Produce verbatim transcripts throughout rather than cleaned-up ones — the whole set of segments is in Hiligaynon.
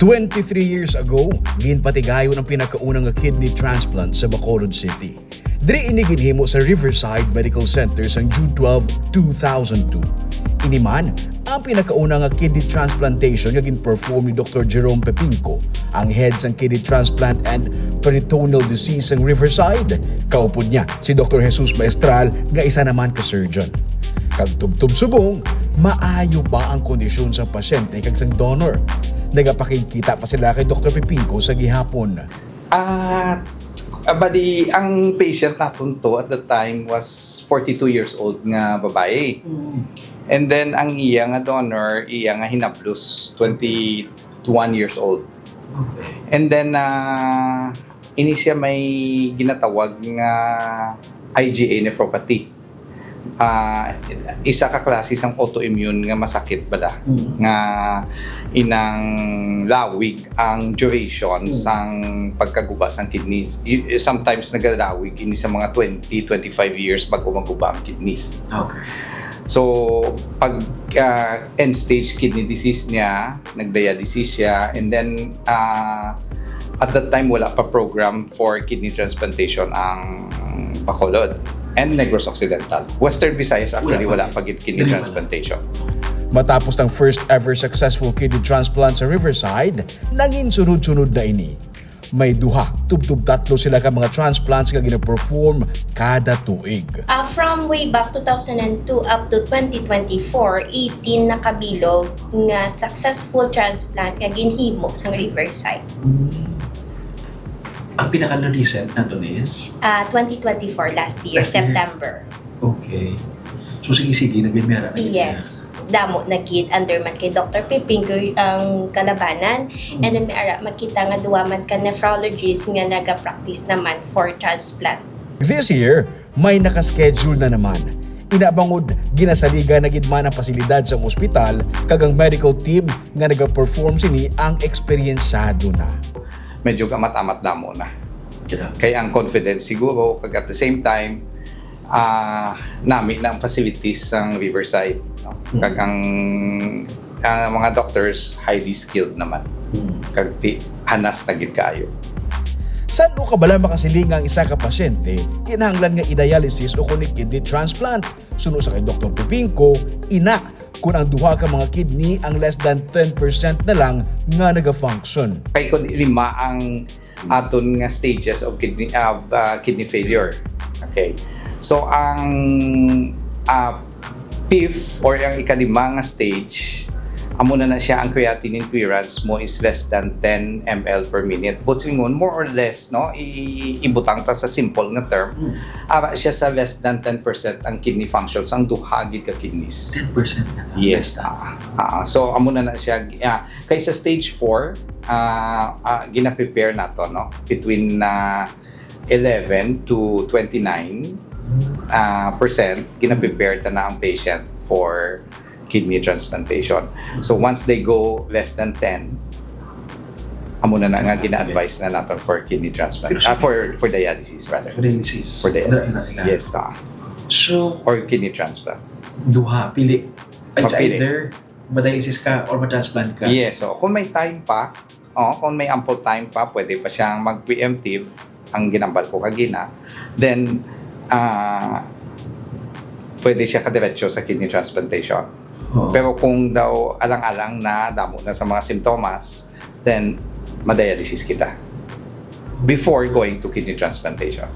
Twenty-three years ago, ginpatigayon ang pinakauna nga kidney transplant sa Bacolod City. Diri ini ginhimo sa Riverside Medical Center sang June twelve, two thousand two. Ini man ang pinakauna nga kidney transplantation nga gin-perform ni Doktor Jerome Pepinco, ang head sang Kidney Transplant and Peritoneal Disease sang Riverside. Kaupod niya si Doktor Jesus Maestral, nga isa naman ka surgeon. Kag tubtob subong, maayo pa ang kondisyon sang pasyente kag sang donor. Nagapakigkita pa sila kay Doktor Pepinco sa gihapon. Ah, ah, bali, ang patient naton to at the time was forty-two years old nga babayi. Mm. And then, ang iya nga donor, iya nga hinablos, twenty-one years old. Okay. And then, ah, ini siya may ginatawag nga I G A nephropathy. Ah, isa ka klase sang autoimmune nga masakit bala, Mm. nga inang lawig ang duration Mm. sang pagkaguba sang kidneys. Y-, sometimes nagalawig ini sa mga twenty, twenty-five years bago maguba ang kidneys. Okay. So, pag, ah, end stage kidney disease niya, nagdialysis siya, and then, ah, at that time, wala pa program for kidney transplantation ang Bacolod and Negros Occidental. Western Visayas, actually, Wala pa. wala pa gid kidney Dili pa. transplantation. Matapos ang first ever successful kidney transplant sa Riverside, nangin sunod-sunod na ini. May duha, tubtob tatlo sila ka mga transplants nga gina-perform kada tuig. Ah, from way back two thousand and two up to twenty twenty-four, eighteen na kabilog nga successful transplant nga ginhimo sang Riverside. Mm. Ang pinaka-recent nato is? Ah, twenty twenty-four, last year, Last year? September. Okay. So, sige, sige, nagay may ara na gid Yes. Damo na gid under man kay Doktor Piping ang kalabanan. Mm. And then may ara man kita nga duwa man ka nephrologist nga naga-practice naman for transplant. This year, may naka-schedule na naman. Ina bangod, ginasaligan na gid man ang pasilidad sa ospital kag ang medical team nga naga-perform sini ang eksperyensyado na. Medyo gamat-amat damo na. Kaya? Kay ang confidence siguro, kag at the same time, ah, nami na ang facilities sang Riverside, no? Hmm. Kag ang, ang mga doctors, highly skilled naman. Hmm. Kag ti-, hanas na gid kaayo. San-o ka bala makasiling nga ang isa ka pasyente kinahanglan nga i-dialysis o kon i-kidney transplant? Suno sa kay Doktor Pipingco, ina, kun ang duha ka mga kidney ang less than ten percent na lang nga naga-function. Kay kun lima ang aton nga stages of kidney, of, uh, kidney failure. Okay. So, ang, uh, fifth or ang ikalima nga stage, amo na na siya, ang creatinine clearance mo is less than ten M L per minute. Buot silingon, more or less, no? I-, i-, ibutang ta sa simple nga term. Hmm. Ara siya sa less than ten percent ang kidney function sang duha gid ka kidneys. Ten percent na lang. Yes. Ah, ah, so, amo na na siya. Ah, kay sa stage four, ah, ah, gina-prepare nato, no? Between, ah, eleven to twenty-nine, ah, percent, gina-prepare ta na ang patient for kidney transplantation. So, once they go less than ten, amo na na nga gina-advise na nato for kidney transplant. Pero Ah, for, for dialysis, rather. For dialysis. For dialysis. Dra-, dra-, Yes, ah. So, Or kidney transplant. Duha, pili. It's Mapili. either ma-dialysis ka or ma-transplant ka. Yes, so kung may time pa, oh, kung may ample time pa, pwede pa siyang mag-preemptive, ang ginambal ko kagina. Then, ah, pwede siya kadiretso sa kidney transplantation. Oo. Pero kung daw alang-alang na, damo na sa mga simptomas, then ma-dialysis kita before going to kidney transplantation.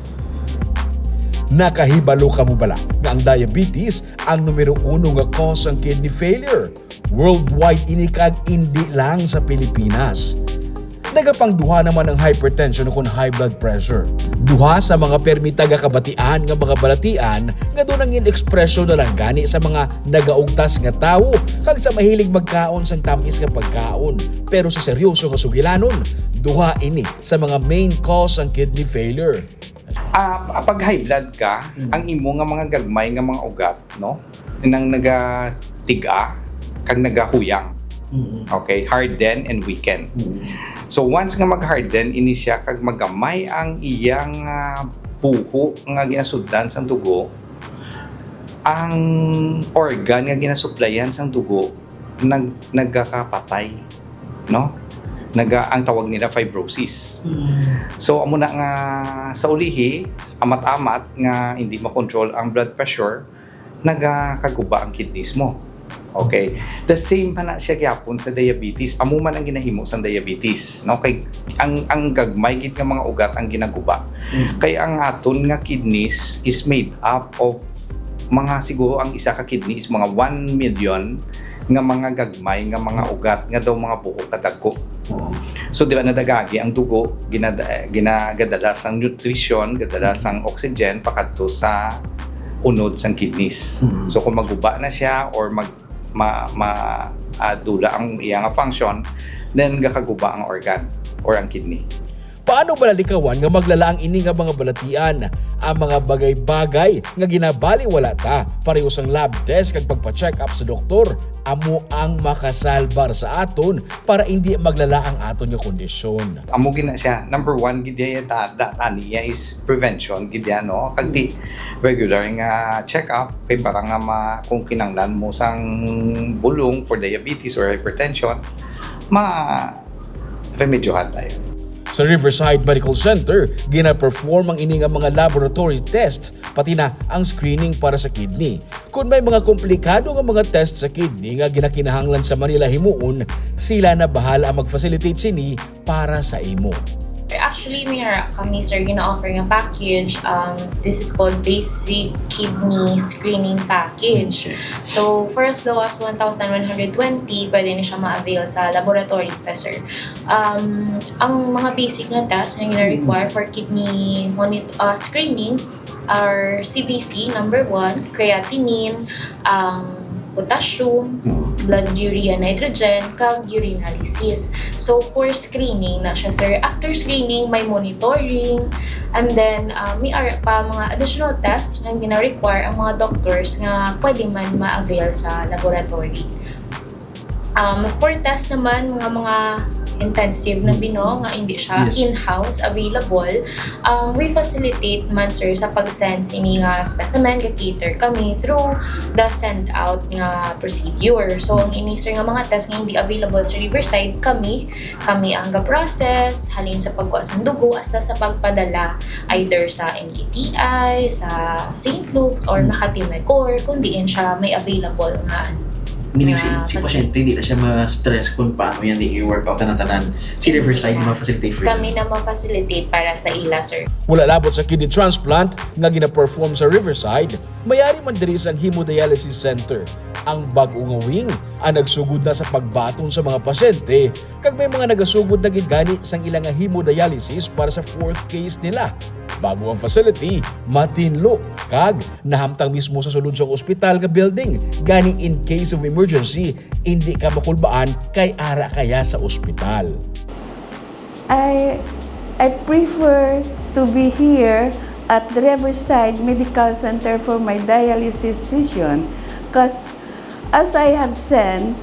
Nakahibalo ka mo bala nga ang diabetes ang numero uno nga cause sang kidney failure? Worldwide ini kag indi lang sa Pilipinas. Nagapangduha naman ang hypertension ukon high blood pressure. Duha sa mga permi taga kabatian nga mga balatian nga doon ang ekspresyon na lang gani sa mga nagaugtas nga tawo kag sa mahilig magkaon sang tamis nga pagkaon. Pero sa seryoso nga sugilanon, duha ini sa mga main cause sang kidney failure. Ah, pag high blood ka, Mm. ang imo nga mga gagmay nga mga ugat, no? Nang nagatig-a kag nagahuyang. Okay, harden and weaken. So once nga mag-harden ini siya kag magamay ang iyang ah, buho nga ginasudlan sang dugo, ang organ nga ginasuplayan sang dugo nag nagakapatay, no? Naga ang tawag nila fibrosis. So amo na nga sa ulihi, amat-amat nga hindi makontrol ang blood pressure, nagakaguba ang kidneys mo. Okay. The same pa na siya gyapon sa diabetes. Amo man ang ginahimo sang diabetes, no? Kay ang ang gagmay gid nga mga ugat ang ginaguba. Kay ang aton nga kidneys is made up of mga, siguro ang isa ka kidney is mga one million nga mga gagmay nga mga ugat nga daw mga buho kadagko. So di ba, nadagagi ang dugo, ginada- ginagadala sang nutrition, gadala sang oxygen pakadto sa unod sang kidneys. So kung maguba na siya or mag ma, ma ah, dula ang iya nga function, then gakaguba ang organ or ang kidney. Paano ba nalikawan nga maglala ang ini nga mga balatian? Ang mga bagay-bagay nga ginabaliwala ta, pareho sang lab test kag pagpa-check up sa doktor, amo ang makasalbar sa aton para indi maglala ang aton nga kondisyon. Amo gina siya, number one gid ya ta, da, ani ya is prevention gid ya, no? Kag di regular nga check up kay para nga ma, kung kinanglan mo sang bulong for diabetes or hypertension, ma remedyohan tayo. Sa Riverside Medical Center, gina-perform ang ini nga mga laboratory test, pati na ang screening para sa kidney. Kung may mga komplikado nga mga test sa kidney nga ginakinahanglan sa Manila himuon, sila na bahala mag-facilitate sini para sa imo. Actually, may ara kami, sir, gina-offer nga package. Um, this is called Basic Kidney Screening Package. So, for as low as one thousand one hundred twenty, pwede na siya ma-avail sa laboratory test, sir. Um, ang mga basic nga test nga gina-require for kidney monit- uh, screening are C B C, number one, creatinine, ang potassium, blood urea nitrogen, kag urinalysis. So, for screening na siya, sir. After screening, may monitoring, and then uh, may ara pa mga additional tests nga gina-require ang mga doctors nga pwede man ma-avail sa laboratory. Um, for test naman, mga mga intensive na bino nga hindi siya Yes. in-house available, um, we facilitate man, sir, sa pag-send sini nga specimen, ga-cater kami through the send out nga procedure. So ang ini, sir, nga mga test nga hindi available sa Riverside, kami kami ang ga-process, halin sa pagkuha sang dugo hasta sa pagpadala either sa M K T I, sa Saint Luke's, or Makati Medcor, kung diin siya may available nga Meaning nga si, si facility. Pasyente, hindi na siya ma-stress kung paano yan i-work out na tanan. Si Riverside na ma-facilitate for Kami you. Na ma-facilitate para sa ila, sir. Wala labot sa kidney transplant nga gina-perform sa Riverside, mayari man diri sang hemodialysis center, ang bag-o nga wing, ang nagsugod na sa pagbaton sa mga pasyente, kag may mga nagasugod na gid gani sang ila nga hemodialysis para sa fourth case nila. Bago ang facility, matinlo kag nahamtang mismo sa sulod sang ospital nga building. Gani, in case of emergency, indi ka makulbaan kay ara kaya sa ospital. I I prefer to be here at Riverside Medical Center for my dialysis session because as I have seen,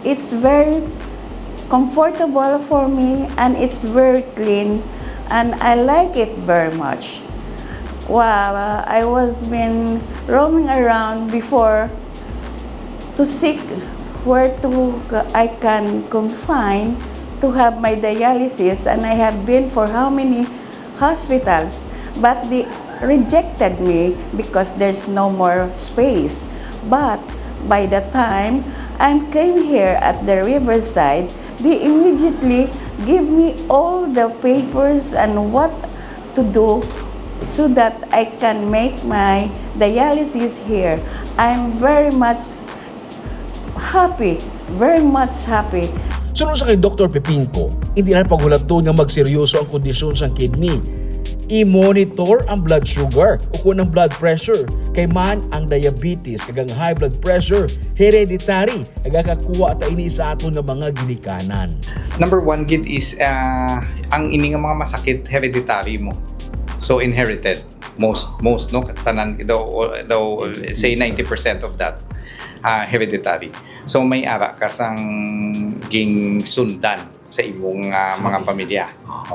it's very comfortable for me and it's very clean and I like it very much. Wow, I was been roaming around before to seek where to I can confine to have my dialysis and I have been for how many hospitals but they rejected me because there's no more space. But by the time I came here at the Riverside, they immediately give me all the papers and what to do so that I can make my dialysis here. I'm very much happy, very much happy. Suno sa kay Doktor Pepingco, hindi lang paghulaton nga magseryoso ang kondisyon sang kidney. I-monitor ang blood sugar o kung ang blood pressure, kay man ang diabetes kag ang high blood pressure hereditary, nagakakuha ta ini sa aton nga mga ginikanan. Number one gid is ah, ang ini nga mga masakit hereditary mo. So inherited. Most most no, tanan daw daw say ninety percent of that. ah, hereditary. So may ara ka sang ginsundan sa imong, ah, mga pamilya.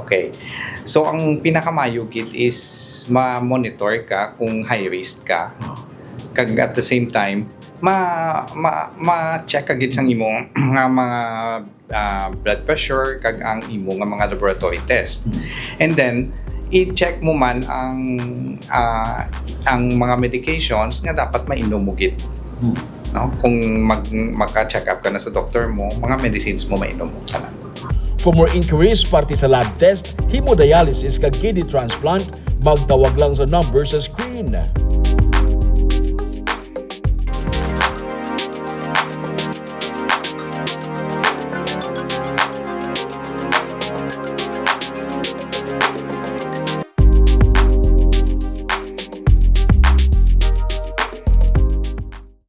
Okay. So ang pinakamayo gid is ma-monitor ka kung high risk ka. Kag at the same time, ma ma ma-check ka gid sang imong nga mga, ah, blood pressure kag ang imo nga mga laboratory test. And then i-check mo man ang, ah, ang mga medications nga dapat mainom mo gid. No? Kung mag maka-check up ka na sa doktor mo, mga medicines mo mainom mo tanan. For more inquiries parte sa lab test, hemodialysis kag kidney transplant, magtawag lang sa number sa screen.